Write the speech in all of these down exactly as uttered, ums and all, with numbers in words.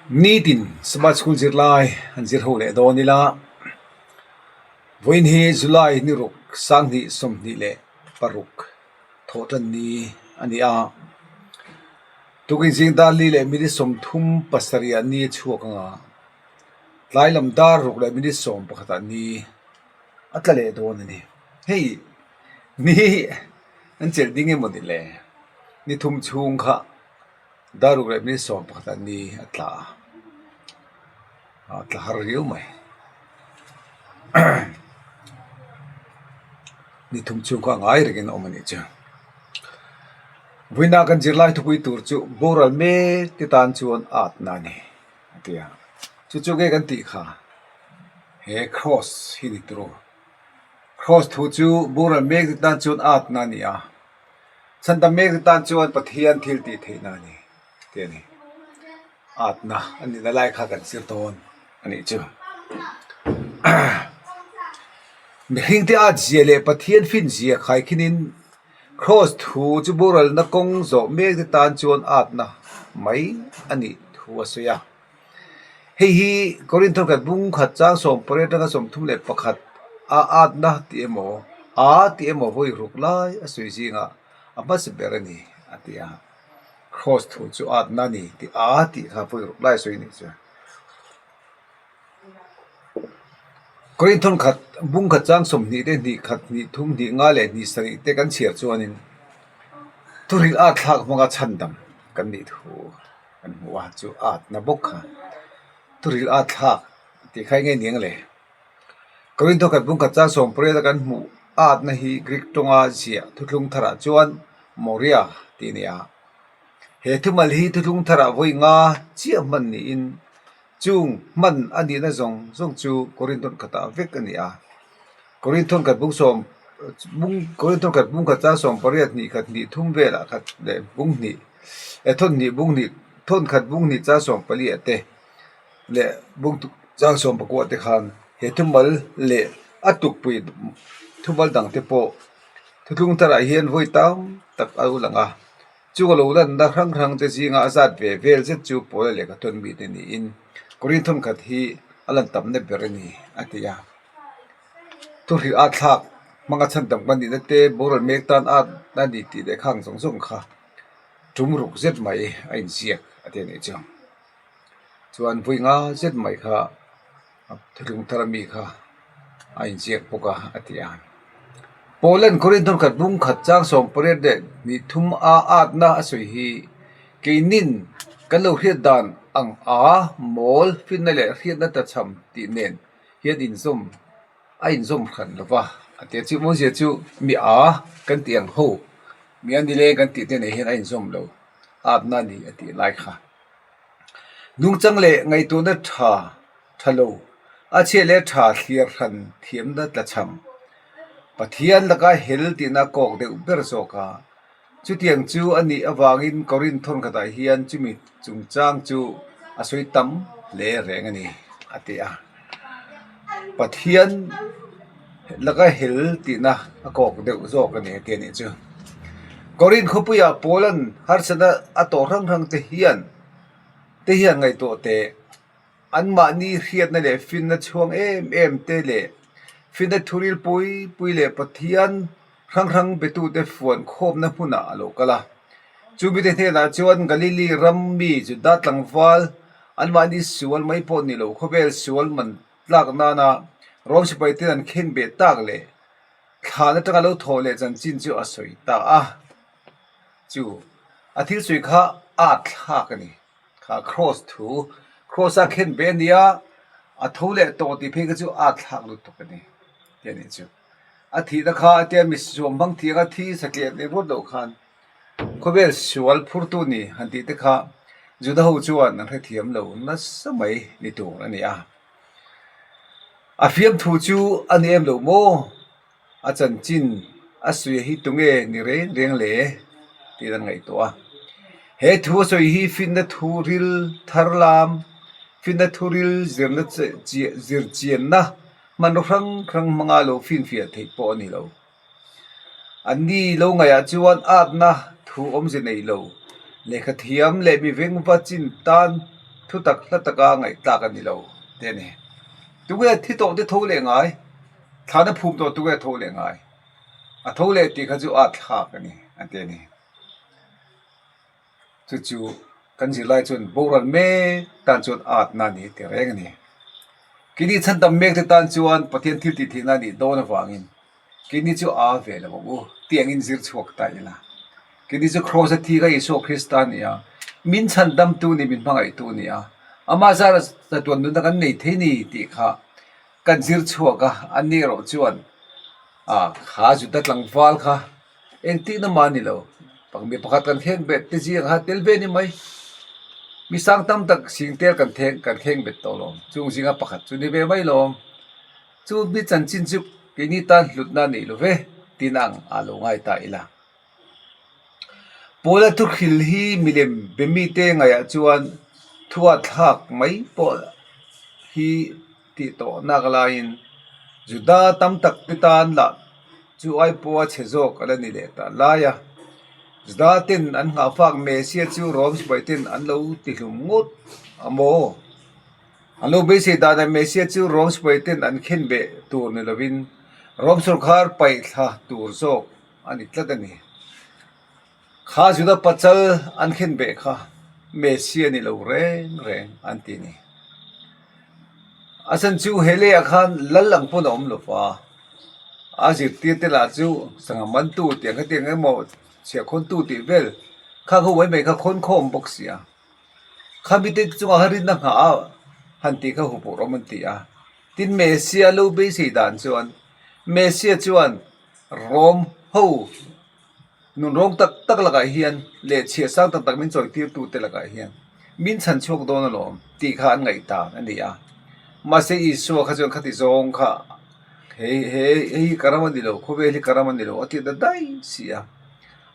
Nitin Sabbath School zirlai an zir ho leh dawn ila. Vawiin hi July ni ruk, sang hni sawmhni leh paruk, Thawhṭan ni a ni a. Tukin zing dar li leh minute sawmthum pasari a ni chhuak anga, tlai lam dar ruk leh minute sawm pakhat a ni a tla leh dawn a nih. Hei, ni an chel ding emaw ni le? Ni thum chhung kha dar ruk leh minute sawm pakhat a ni a tla. A tla har riau mai. Ni thum chhung kha ngai rengin a awm a nih chu. Vawiina kan zirlai thupui tur chu boral mek te tan chuan atna a nih, a ti a. Chu chu nge kan tih kha? He cross hi ni tur. Cross thu chu boral mek te tan chuan atna a ni a. Chhandam mek te tan chuan Pathian thiltihtheihna a ni, ti a ni. Atna a nihna lai kha kan zir dawn a nih chu. Mihringte atzia leh Pathian finzia khai khinin cross thu chu boralna kawng zawh mek te tan chuan atna mai a nih thu a sawi a. Hei hi Korinthon khat bung khat chang sawm pariat aṭanga sawmthum leh pakhat a atna tih emaw, a tih emaw vawi ruk lai a sawi zinga a hmasa ber a ni, a ti a. Cross thu chu atna a ni tih a tih kha vawi ruk lai sawi a ni chu. Korinthon khat bung khat chang sawmhni te, hnih khat, hnih thum, hnih nga leh hnih sarih te kan chhiar chuanin thuhril at thlak hmanga chhandam kan nih thu kan hmu a, chu atna bawk kha. Thuhril at thlak tih kha enge ni ang le? Korinthon khat bung khat chang sawm pariat a kan hmuh atna hi Greek ṭawnga ziah thuthlung tharah chuan moria tih a ni a. He thumal hi thuthlung tharah vawi nga chiah hman niin, chung hman a nihna zawng zawng chu Korinthon khatah vek a ni a. Korinthon khat bung sawm, bung, Korinthon khat bung khat chang sawm pariat, hnih khat, hnih thum velah khat leh bung hnih, e, thon hnih bung hnih, thon khat bung hnih chang sawm pali a te leh bung th-, chang sawm pakua te khan he thumal leh a tukpui thumal dang te pawh thuthlung tharah hian vawi tam tak a lo lang a. Chung a lo lanna hrang hrang te zinga a zat ve vel zet chu Paula lehkhathawn mite niin Korinthon khat hi a lan tamna ber a ni, a ti a. Thuhril at thlak hmanga chhandam kan nihna te, boral mek tan atna a ni tih leh khang zawng zawng kha tum ruk zet mai a inziak a ti a nih chu. Chuan vawi nga zet mai kha, a, thuthlung thara mi kha a inziak bawk a, a ti a. Paulan Korinthon khat bung khat chang sawm pariat leh hnih thum a atna a sawi hi, keinin kan lo hriat dan ang a, mawl, finna leh hriatna tlachham tih nen hian inzawm, a inzawm hran lo va, a ti a. Chu maw zia chu mi a kan tih ang ho, mi a ni le kan tih te nei hian a inzawm lo, atna a ni a tih lai kha. Nungchang leh ngaihtuahna ṭha, ṭha lo, a chhia leh ṭha thliar hran thiamna tlachham, Pathian laka hel tihna kawk deuh ber zawk a. Chutiang chu a nih avangin Korinthon khatah hian chumi chungchang chu a sawi tam hle reng a ni, a ti a. Pathian laka hel tihna a kawk deuh zawk a ni, a ti a nih chu. Korinth khawpuiah Paulan harsatna a tawh hrang hrang te hian, te hian ngaihtuah te, anmahni hriatna leh finna chhuang em em te leh finna thuril pui pui leh Pathian hrang hrang betute fuan khawmna hmunah a lo kal a. Chu mite hnenah chuan Galili ram mi Juda tlangval anmahni sual mai pawh ni lo, khawvel sual man tlak nana Rom sipaiten an khenbeh tak leh thlan aṭanga lo thaw leh chanchin chu a sawi ta a. Chu a thil sawi kha at thlak a ni. Kha cross thu, cross a khenbeh a ni a, a tho leh tawh tih phei kha chu at thlak lutuk a ni, ti a ni chu. A thihna kha a tia mi suam hmang thih anga thi satliah nei ruat lo khan, khawvel sual phurtu ni han tih te kha Juda ho chuan an hrethiam lo nasa mai ni tur a ni a. A fiamthu chu a ni em lo maw? A chanchin a sawi hi tunge ni reng reng le, tiin an ngaihtuah a. He thu a sawi hi finna thuril thar lam, finna thuril zirna che-, chia-, zir chianna hmanraw hrang hrang hmanga lo finfiah theih pawh a ni lo. Anni lo ngaihah chuan atna thu awmze nei lo, lehkha thiam leh mi vengva chin tan thutak hlataka ngaithlak a ni lo, ti a nih. Tunge thi tawk ti tho le ngai, thlana phum tawk tunge tho le ngai. A tho le ti kha chu a thlak a nih, a ti a nih. Chu chu kan zirlai chun boral mek tan chuan atna ni ti reng a ni. Keini chhandam mek te tan chuan Pathian thil tih theihna ni dawn avangin keini chu a ve lo ang u, ti angin zir chhuak ta ila. Keini chu cross a thi kha Isua Krista a ni a, min chhandamtu ni, min hmangaihtu a ni a, ama zara chatuan nunna kan nei thei ni tih kha kan zir chhuak a, a ni erawh chuan, a, kha Juda tlangval kha engtik nama ni lo. Pang mi pakhat kan kheng bet te zing kha tel ve ni mai. Mi sang tam tak sing tel kan theng, kan kheng bet tawh lawm. Chung zinga pakhat chu ni ve mai lawm. Chu mi chanchin chu keini tan hlutna nei lo ve, tiin ang a lo ngai ta ila. Paula thuhril hi milem be mite ngaiah chuan thu a thlak mai pawh hi tih tawh nak laiin Juda tam tak te tan lah chu ai pawha chhe zawk a la ni leh ta lai a. Juda ten an nghah fak Messia chu Rom sipai ten an lo ti hlum ngawt a maw? An lo beisei dana Messia chu Rom sipai ten an khenbeh tur ni lovin Rom sorkar paih thla tur zawk a ni tlat a ni. Kha Juda pachal an khenbeh kha Messia ni lo reng reng an ti ni. A san chu he leia khan lal ang pawn a awm lo va. A zirtirte lah chu sangha mantu tiang kha tiang emaw chhiahkhawntu tih vel kha kha uai mai kha khawn khawm bawk si a. Kha mite chunga kha rinna nghah a han tih kha huphurh awm an ti a. Tin Messia lo beisei dan chuan Messia chuan Rom ho nunrawng tak tak lakah hian leh chhiahsang tak tak min chawitirtute lakah hian min chhan chhuak dawn alawm tih kha an ngaih dan a ni a. Mahse Isua kha chuan khati zawng kha hei, hei, hei hi ka ram a ni lo, khawvel hi ka ram a ni lo a ti ta daih si a.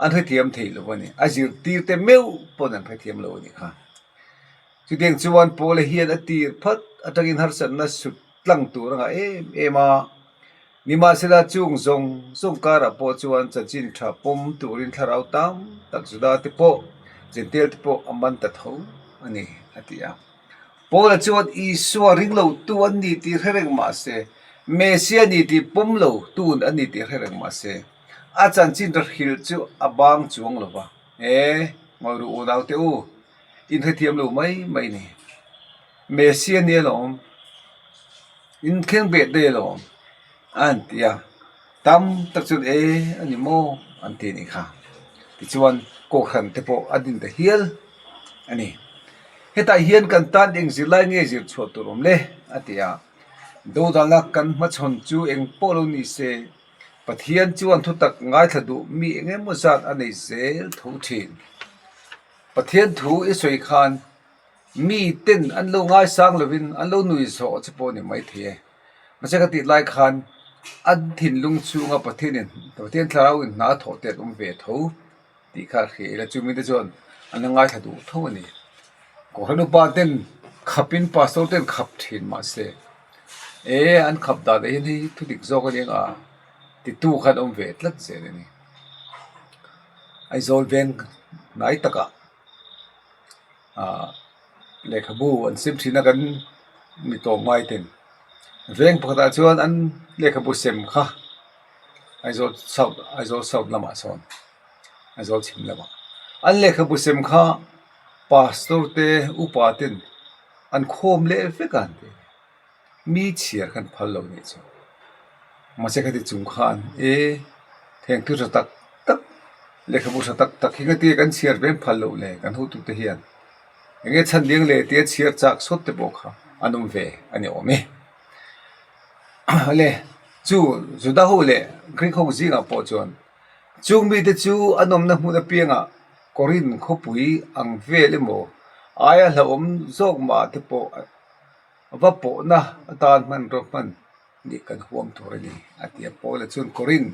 An hrethiam thei lo a ni. A zirtirte meuh pawn an hrethiam lo a ni kha. Chutiang chuan Paula hian a tir phat aṭangin harsatna sut tlang tur a ngah em em a. Nimahsela chung zawng zawng karah pawh chuan chanchin ṭha pawm turin thlarau tam tak Juda te pawh, Jentail te pawh a man ta tho a ni, a ti a. Paula chuan Isua ring lo tu an ni tih hre reng mah se, Messia ni tih pawm lo tu an ni tih hre reng mah se, a chanchin ṭha hril chu a bang chuang lo va. E, ngawi ru unaute u, in hrethiam lo mai mai ni. Messia ni alawm, in khenbeh daih alawm, an ti a. Tam tak chuan e, a ni maw? An ti ni kha. Tichuan, kohhran te pawh a din ta hial a ni. Hetah hian kan tan eng zirlai nge zir chhuah tur awm le? A ti a. Dodalna kan hmachhawn chu eng pawh lo ni se, Pathian chuan thutak ngaithla duh mi eng emaw zat a nei zel tho ṭhin. Pathian thu i sawi khan, mi ten an lo ngaisang lovin, an lo nuihzawh chu pawh ni mai thei e. Mahse ka tih lai khan, an thinlung chunga Pathianin, Pathian thlarau in hna thawh te an awm ve tho. Tih kha hria ila chu mite chuan an la ngaithla duh tho a ni. Kohhran upa ten khapin pastor ten khap ṭhin mah se, e, an khap dan a hian hei thudik zawk a ni ang a, titu khan awm ve tlat zel a ni. Aizawl veng hnai takah, a, lehkhabu an sim ṭhin a kan mi tawm ngai ten. Veng pakhatah chuan an lehkhabu sem kha Aizawl South, Aizawl South lamah sawn, Aizawl chhim lamah an lehkhabu sem kha pastor te, upa ten an khawm leh vek a an ti. Mi chhiar khan phal lo nih chu. Mahse khati chung khan, e, thengthu ṭha tak tak, lehkhabu ṭha tak tak hi ka ti kan chhiar ve phal lo le, kan hotu te hian. Enge chhan ding le tia chhiar chak sawt te pawh kha an awm ve a ni awm e. Le, chu Juda ho leh Greek ho zingah pawh chuan chung mite chu an awmna hmun apiangah Korin khawpui ang vel emaw aia hlauhawm zawk mah te pawh va pawhna atan hmanraw hman nih kan huam tur a ni, a ti a. Paula chuan Korin,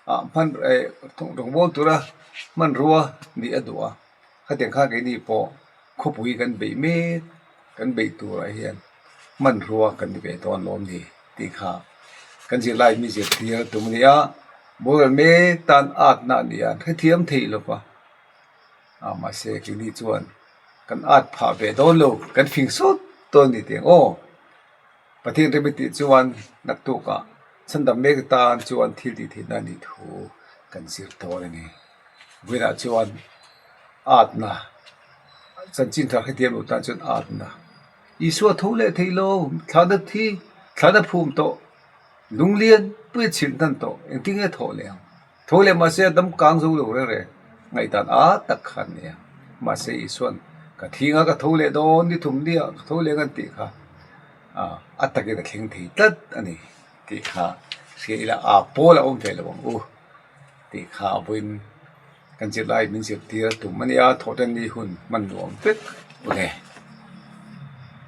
ah, hman, eh, rawngbawl tura hmanrua nih a duh a. Khatiang khan keini pawh khawpui kan beih mek, kan beih turah hian hmanrua kan ni ve dawn lawm ni tih kha kan zirlai mi zirtir tum a ni a. Boral mek tan atna a ni a, hrethiam thei lo va. A, mahse keini chuan kan ât phah ve dawn lo, kan fing sawt dawn ni teng aw. Pathien remti chuan naktukah sandam mek tan chuan thil tih theihna ni thu kan zir dawn a ni. Vawiinah chuan âtna, chanchin ṭha khatiang lo tan chuan âtna, Isua tho leh thei lo, thlana thi, thlana phum tawh, lunglian pui chhin hnan tawh, engtin nge tho leh ang? Tho leh mahse, a dam kang zo lo reng reng. Ngaihdan ât tak khan nia. Mahse, Isuan, ka thi nga ka tho leh dawn ni thum nia, ka tho leh ang an tih kha, a, a takin a thleng thei tlat a ni tih kha hria ila a pawla awm ve lo ang u tih kha vawiin kan zirlai min zirtir tum a nia, thawhṭan ni hun hman nuam vek u le.